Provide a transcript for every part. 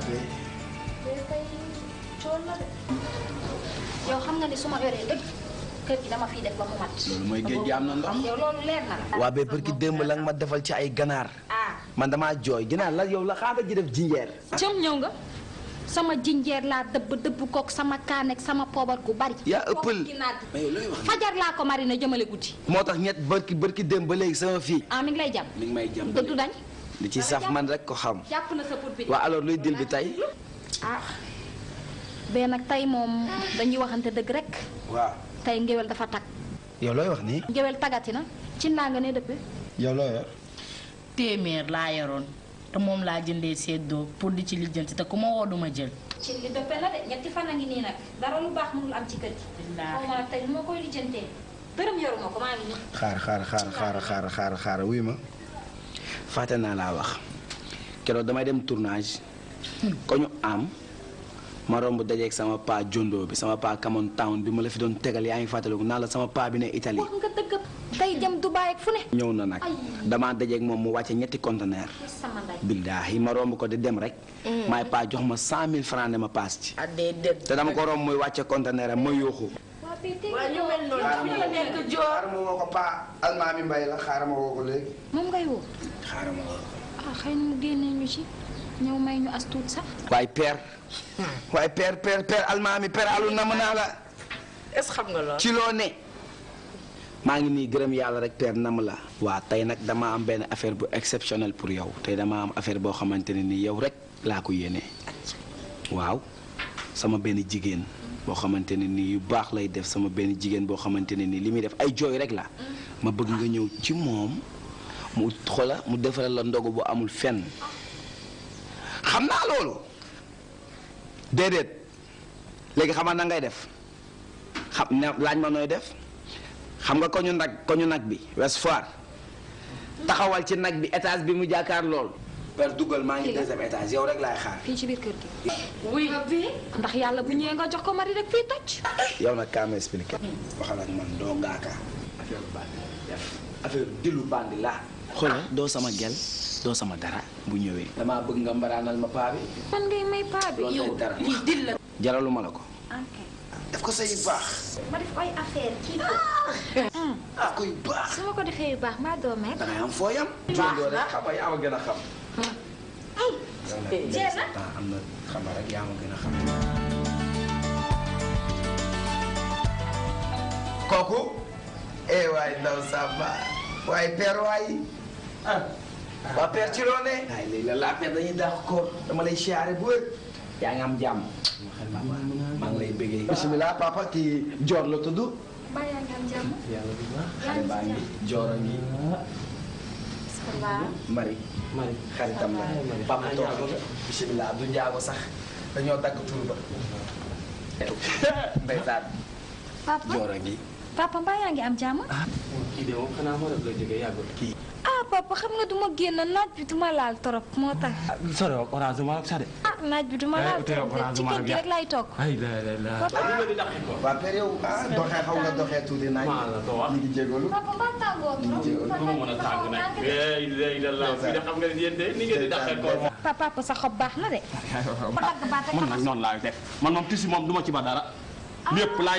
tey cool na de. yow xam nga ni su ma yoree dëgg kër gi dama fiy def ba mu mat. loolu mooy géej gi am na ndox. yow loolu leer na la. waa bee barki démb la nga ma defal ci ay ganaar. man damaa jooy ginaar la yow la xaaral ji def jinjeer. cëm ñëw nga sama jinjeer laa dëbb kook sama kaan ak sama poobar gu bari. yaa ëppal fajar laa ko marina jëmale guddi. moo tax ñett barki démb ba léegi sama fii. mi ngi lay jam. mi ngi may jam dëddu dañ. li ci saf man rek ko xam. jàpp na sa put bi. waa alors luy dil bi tey. bee nag tey moom dañuy waxante dëgg rek. waaw tey ngéwél dafa tag. yow looy wax nii. ngéwél tagati na ci naa nga ne dëpp. yow loo yor. téeméer laa yoroon te moom laa jëndee seddoo pour di ci lijjanti te ku ma woo duma jël. ci li dëppe la de ñetti fan a ngi nii nag dara lu baax mënul am ci kër gi. xaw ma nag tey lu ma koy lijjantee dërëm yoruma ko maa ngi nii. xaar wuy ma fàtte naa laa wax keroog damay dem tournage ko ñu am ma romb dajeeg sama pa Jondo bi sama pa Camon Town bi ma la fi doon tegal yaa ngi fàttaliku naa la sama pa bi ne Italie. wax nga dëgg tey jëm Dubaay ak fu ne. ñëw na nag damaa dajeeg moom mu wàcce ñetti conteneur. billaahi ma romb ko di dem rek. maay pa jox ma 100 000 francs ne ma paas ci. te dama ko romb muy wàcce conteneur am ma yuuxu. waaw ñu mel noonu fi la nekk joor. xaaral ma woo ko pa Almaami Mbay la xaaral ma woo ko léegi. moom ngay woo. xaaral ma woo ko. xëy na mu génnee ñu ci ñëw may ñu as tuut sax. waaye père Almaami père alu na ma naa la. est-ce xam nga lool. ci loo ne. maa ngi nii gërëm yàlla rek père nam la. waa tey nag dama am benn affaire bu exceptionnel pour yow tey dama am affaire boo xamante ne ni yow rek laa ko yéene. waaw sama benn jigéen boo xamante ne ni yu baax lay def sama benn jigéen boo xamante ne ni li muy def ay jooy rek la ma bëgg nga ñëw ci moom mu xola mu defaral la ndogu bu amul fenn xam naa loolu déedéet léegi xamal na ngay def xam ne laaj ma nooy def xam nga ko ñu nag bi West Foire taxawal ci nag bi étage bi mu jàkkaar lool per duggal maa ngi deuxième étage yow rek laay xaar. fii ci biir kër gi. oui. ndax yàlla bu ñëwee nga jox ko mari rek fii toj. yow nag kaa ma expliqué. waxal ak man doo ngaaka. affaire bandi def affaire dilu bandi la. xoolal doo sama gel doo sama dara bu ñëwee. damaa bëgg nga mbaraanal ma paa bi. man ngay may paa bi. yow dara lii dil la. jaralu ma la ko. ok. daf ko say baax. ma def koy affaire kii ko. daf koy baax. su ma ko defee yu baax maa doo mer. da ngay am foo yam. baax na xam nga yaa ma gën a xam. jeex na. am na xam nga rek yaa ma gën a xam. kooku. waay ndaw Samba. waaye père waay. waa père ci loo ne. ay léegi la laa père dañuy dàq ko dama lay siyaare bu wér. yaa ngi am jàmm. maa ngi lay bëggee. bisimilah papa kii Dior la tudd. mbaa yaa ngi am jàmm. yàlla bu baax. xale baa ngi Dior a ngi. Marie. xaritam la. papa toog bisimilah du njaago sax dañoo dagg tur ba. ndeysaan. papa Dior a ngi. papa mbaa yaa ngi am jàmm. kii de moom xanaa moo def la jógee yàggul. kii. papa xam nga duma génn naaj bi duma laal torop moo tax. sori ak orange ma sax de. naaj bi duma laal torop de ci kër gi rek lay toog. ay la. waa père yow doxee xaw nga doxee tuuti naaj. maa la ko wax. ñu ngi jégalu. papa mbaa tàngoo trop. du ma mën a tàng nag. léegi da la fii de xam nga yéen de ni ngeen di dàqee ko. papa sa xob baax na de. man nag noonu laay def man moom tissu moom du ma ci ba dara. lépp laa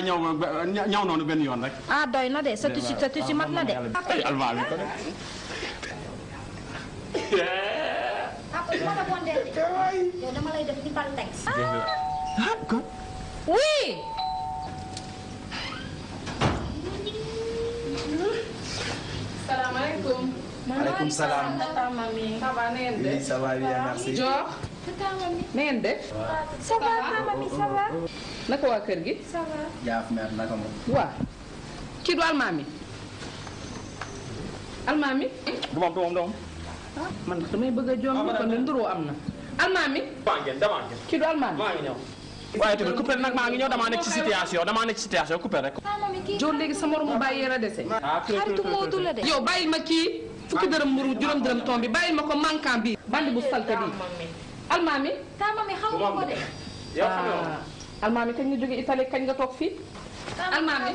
ñaw noonu benn yoon rek. doy na de sa tissu mat na de. ay almaa bi ko de. papa su ma la bon dee de. yow dama lay def ni bal teg. kon. oui. salaamaaleykum. maaleykum salaam. ça va na ngeen oui def. ça va bien merci. Dior. na ngeen def. ça va mami ça va. naka waa kër gi. ça va. jaaf meer naka moom. waa. kii du almaami. almaami. du moom. man damay bëgg a jom kon ne nduroo am na. almaami. damaa ngeen. kii du almaami. maa ngi ñëw. waaye tamit coupé nag maa ngi ñëw damaa nekk ci situation coupé rek. Dior léegi sa moromu bàyyi la dese. xaritu Moodu la de. yow bàyyil ma kii fukki dërëm mburu juróom dërëm tomb bi bàyyil ma ko manquant bi bandi bu salte bi almaami. mami xam nga ko de. yow xam nga woon. almaami kañ nga jóge Italie kañ nga toog fii. almaami.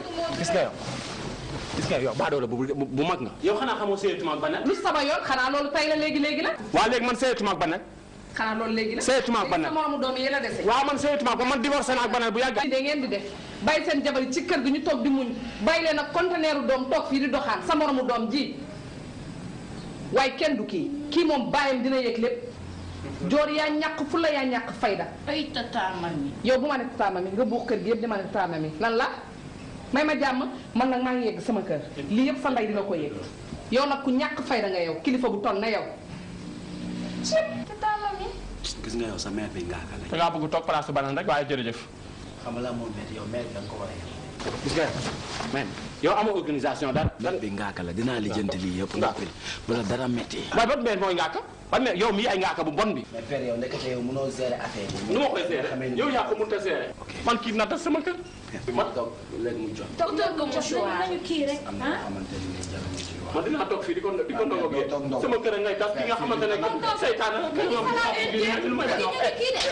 gis nga yow baadoola bu mag nga. yow xanaa xamoo séyatuma ak ba nag. lu sama yoon xanaa loolu tay la léegi la. waa léegi man séyatuma ak ba nag. xanaa loolu léegi la. seetuma ak Banel sa moromu doom yi la dese. waaw man seetuma ko man divorcé naa ak Banel bu yàgg. li de ngeen di def bàyyi seen jabar yi ci kër gi ñu toog di muñ bàyyi leen ak conteneeru doom toog fii di doxaan sa moromu doom ji waaye kenn du kii moom bàyyam dina yëg lépp joor yaa ñàkk fu la yaa ñàkk fayda. ay tata mami. yow bu ma ne tata mami nga buux kër gi yëpp di ma ne tata mami lan la may ma jàmm man nag maa ngi yegg sama kër lii yëpp sa ndey dina ko yëg yow nag ku ñàkk fayda nga yow kilifa bu toll na yow. tata mami. gis nga yow sa mère bi ngaaka la. da ngaa bëgg toog place Banel rek waaye jërëjëf. xam nga la moom mère yow mère bi da nga ko war a yem. gis nga man yow amoo organisation dara. mère bi ngaaka la dinaa lijjanti lii yëpp. ngaaka bala dara métti. waaye ban mère mooy ngaaka ban mère yow mii ay ngaaka bu bon bi. mais père yow ndekete yow mënoo gérer affaire yi. nu ma koy gérer yow yaa ko mënut a gérer. man kii na tas sama kër. man toog léegi mu jot. docteur ko mu nañu kii rek am na yoo xamante ne nii jarul ñu ciy wax. man dinaa toog fii di ko ndogoo ak yéen sama kër ngay tas ki nga xamante ne seytaane la. kii de